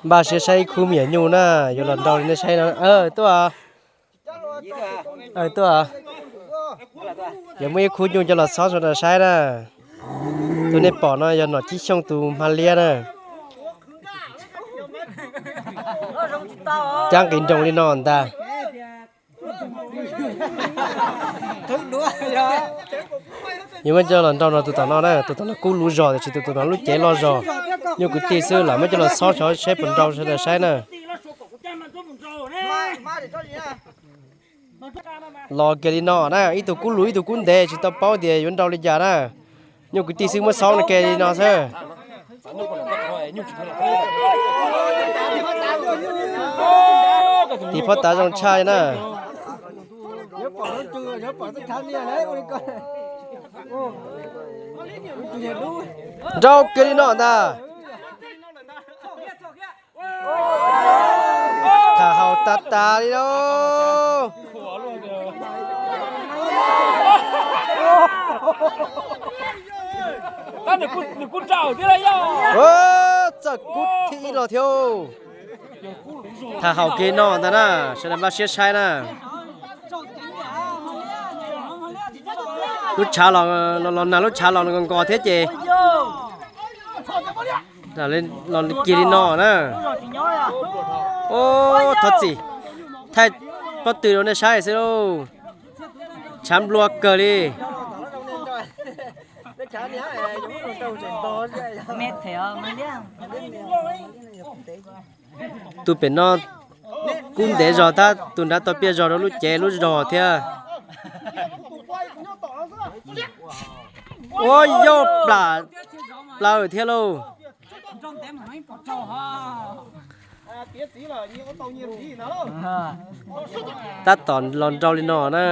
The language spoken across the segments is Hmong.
Npaj siab saib ib khub me nyuam nyuj na, yuav los nrau li nej saib no. Tuaj, tuaj, yuav muaj ib khub nyuj coj los xob sawv daws saib na. Tus nej pom no yog Nom Cib Xyooj tus hma liab na. Cab nqis nroos li no ntag. Yuav muab coj los nrau no tus tom no na, tus tom no kub lub zog tiam sis tus tom no lub cev loj zog. Nyuj kwv tij xwb los muab coj los xob xyov saib puas nrau sawv daws saib na. Los kiag li no na, ib tug kub lus ib tug kub ntev tsis tau paub tias yuav nrau li cas na. Nyuj kwv tij xwb muab xob no kiag li no xwb. Tiv phab tav zoo tshaj na. Nrau kiag li no ntag. Tham haum tas tas li lauj. Txawj kub thib ib los thiab. Tham haum kiag no ntag na, sawv daws npaj siab saib na. Lub tshav los, los nag lub tshav los nkaus nkaus thiab ces los kiag li no na. Thov txim, thaij pob tw rau nej saib xwb lauj. Tshav nplua kawg li. Tus pem no kub ntev zog tab tus nrad tau piaj zog rau lub cev lub zog thiab. Ua yau plam plaws thiab lauj. Tab tom los nrau li no na.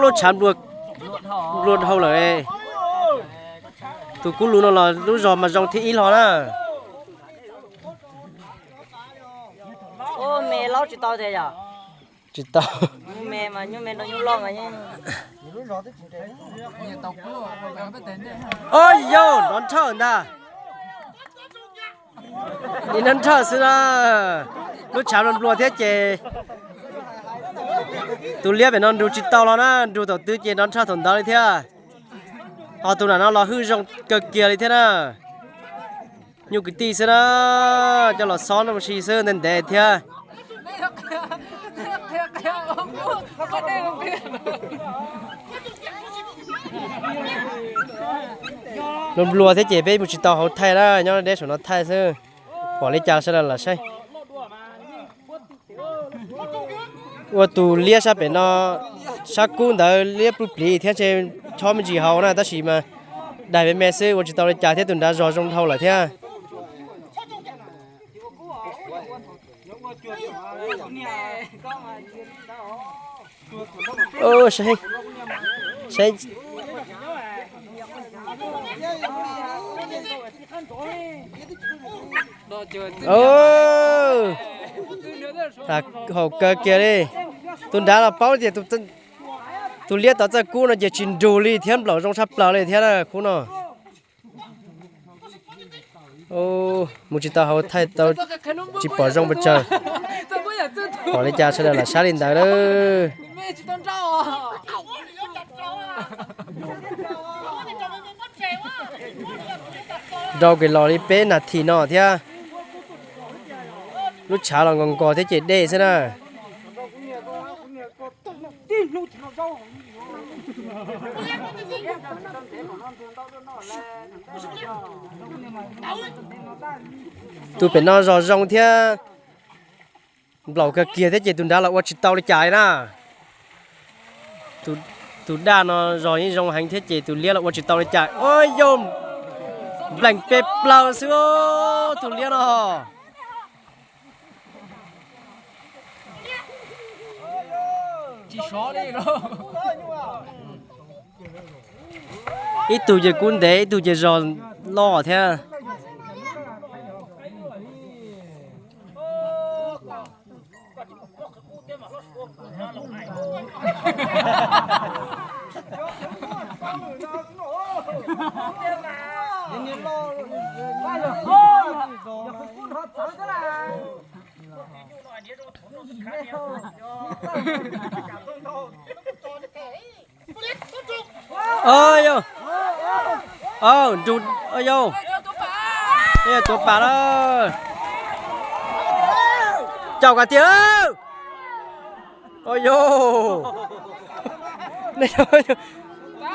Lub tshav nplua dhau lawm. Tus kub lus no los lub zog mas zoo thib ib hlo na. Tsis tau. Ua yau, nrov nrhawj ntag. Nim nrov nrhawj xwb na. Lub tshav nplua nplua thiab ces tus liab pem no nrug tsis tau los na, nrug thaum twg ces nrov nrhawj thaum ntawd li thiab. Ho tus nram no los hwj zoo kawg kiag li thiab na. Nyuj kwv tij xwb na, coj los xob noj si xwb ntev ntev thiab. Nplua nplua thiab ces peb mus tsis tau hauv thaij na, nyob deb saum no thaij xwb. Pom li cas sawv daws lam saib. Ua tus liab sab pem no, sab kub ntawd liab pluj pliv thiab ntshe chob me ntsis hauv na, tab sis mas daig me me xwb ua tsis tau li cas thiab tus nrad zog zoo dhau lawm thiab. Haum kawg kiag li. Tus nrad los paub tias tus liab tod txawj kub no ces tsis nrug li thiab, nplaum zoo tshaj plaws li thiab na khub no. Mus tsis tau hauv thaij tau, tsis pom zoo pes tsawg. Pom li cas sawv daws lam saib li ntawd lawm. Nrau kev los li peb nas this no thiab. Lub tshav los nkaus nkaus thiab ces dej xwb na. Tus pem no zog zoo thiab, nplaum kawg kiag thiab ces tus nrad los ua tsis tau li cas li na. Tus daj no zog yeej zoo heev thiab ces tus liab los ua tsis tau li cas. Ua yau, nplees pes plaws xwb, tus liab no. Ib tug ces kub ntev, ib tug ces zog loj thiab. Yog, yog, tuav pam lawm. Caum kom tiag. Yog,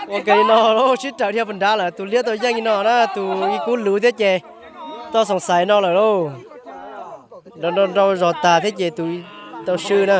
ua ke li no sib raws dhia puas nrad lawm, tus liab tau yeej li no na, tus ib kub luv thiab ces tau xoom xaiv no lawm lauj. Nrau nrau zog tas thiab ces tus tau swb na.